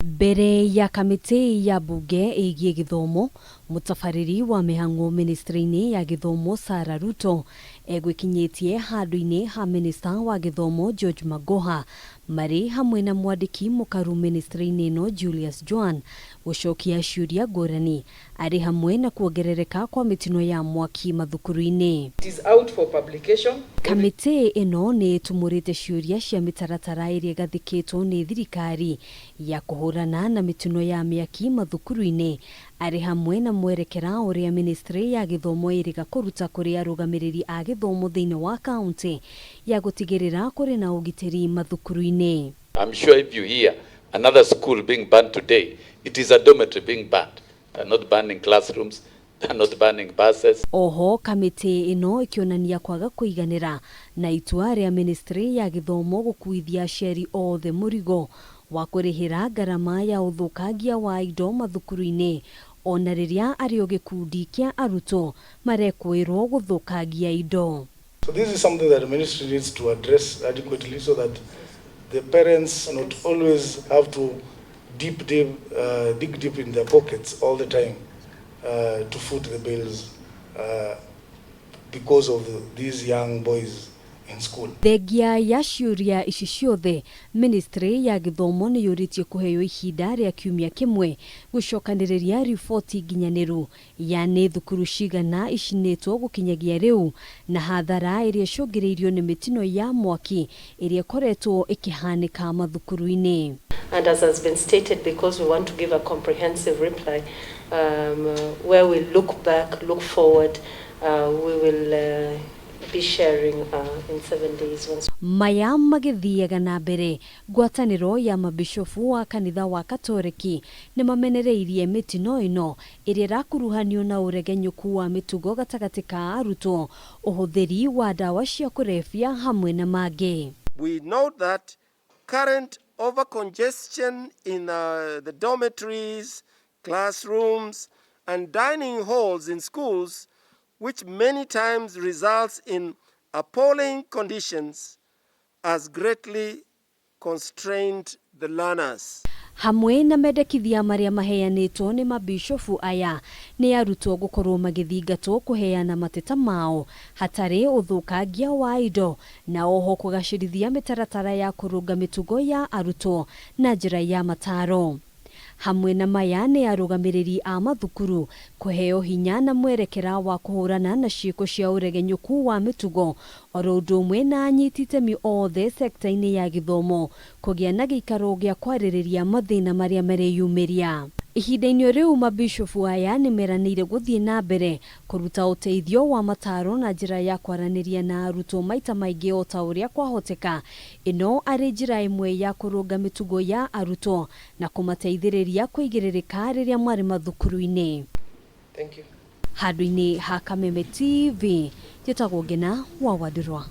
Mbere ya kamĩtĩ ya mbunge ĩgiĩ gĩthomo, mũtabarĩri wa mĩhang'o ministry-inĩ ya gĩthomo Sarah Ruto egwĩkinyĩtie handũ-inĩ ha minista wa gĩthomo George Magoha marĩ hamwe na mwandĩki mũkaru ministry-inĩ ĩno Julius Joan gũcokia ciũria ngũrani arĩ hamwe na kuongerereka kwa mĩtino ya mwaki mathukuru-inĩ. It is out for publication. Kamĩtĩ ĩno nĩ ĩtumũrĩte ciũria cia mĩtaratara ĩrĩa ĩgathĩkĩtwo nĩ thirikari ya kũhũrana na mĩtino ya mĩaki mathukuru-inĩ arĩ hamwe na mwerekera ũrĩa ministry ya gĩthomo ĩrĩga kũruta kũrĩ arũgamĩrĩri a gĩthomo thĩinĩ wa kaunti ya gũtigĩrĩra kũrĩ na ũgitĩri mathukuru-inĩ. I'm sure if you hear another school being burned today, it is a dormitory being burned. They're not burning classrooms, they're not burning buses. Oho kamĩtĩ ĩno ĩkĩonania kwaga kũiganĩra na itua rĩa ministry ya gĩthomo gũkuithia aciari othe mũrigo wa kũrĩhĩra ngarama ya ũthũkangia wa indo mathukuru-inĩ ona rĩrĩa arĩ o gĩkundi kĩa arutwo marekũĩrwo gũthũkangia indo. So this is something that the ministry needs to address adequately so that the parents not always have to dig deep in their pockets all the time to foot the bills because of these young boys in school. Thengia ya ciũria ici ciothe, ministry ya gĩthomo nĩ yũrĩtie kũheo ihinda rĩa kiumia kĩmwe gũcokanĩrĩria riboti nginyanĩru ya nĩ thukuru cigana icinĩtwo gũkinyagia rĩu na hathara ĩrĩa ĩcũngĩrĩirio nĩ mĩtino ya mwaki ĩrĩa ĩkoretwo ĩkĩhanĩka mathukuru-inĩ. And as has been stated, because we want to give a comprehensive reply, where we look back, look forward, we will be sharing in 7 days. Once Maya magĩthiaga na mbere, ngwatanĩro ya mabishofu wa kanitha wa Katoreki nĩ mamenereirie mĩtino ĩno ĩrĩa ĩrakuruhanio na ũregenyũku wa mĩtugo gatagatĩ ka arutwo, ũhũthĩri wa ndawa cia kũrebia hamwe na mangĩ. We note that current overcongestion in the dormitories, classrooms, and dining halls in schools, which many times results in appalling conditions, has greatly constrained the learners. Hamwe na mendekithia marĩa maheanĩtwo nĩ mabishofu aya nĩ arutwo gũkorwo magĩthingatwo kũheana mateta mao hatarĩ ũthũkangia wa indo na oho kũgacĩrithia mĩtaratara ya kũrũnga mĩtugo ya arutwo na njĩra ya mataro. Hamwe na maya nĩ arũgamĩrĩri a mathukuru kũheo hinya na mwerekera wa kũhũrana na ciĩko cia ũregenyũku wa mĩtugo oro ũndũ ũmwe na anyiti itemi othe sekta-inĩ ya gĩthomo kũgĩa na gĩikaro gĩa kwarĩrĩria mathĩna marĩa mareyumĩria. Ihinda-inĩ rĩu mabishofu aya nĩ meranĩire gũthiĩ na mbere kũruta ũteithio wa mataro na njĩra ya kwaranĩria na arutwo maita maingĩ o ta ũrĩa kwahoteka, ĩno arĩ njĩra ĩmwe ya kũrũnga mĩtugo ya arutwo na kũmateithĩrĩria kũigĩrĩrĩka rĩrĩa marĩ mathukuru-inĩ. Thank you. Handũ-inĩ ha Kameme TV, njĩtagwo Ngena wa Wandirwa.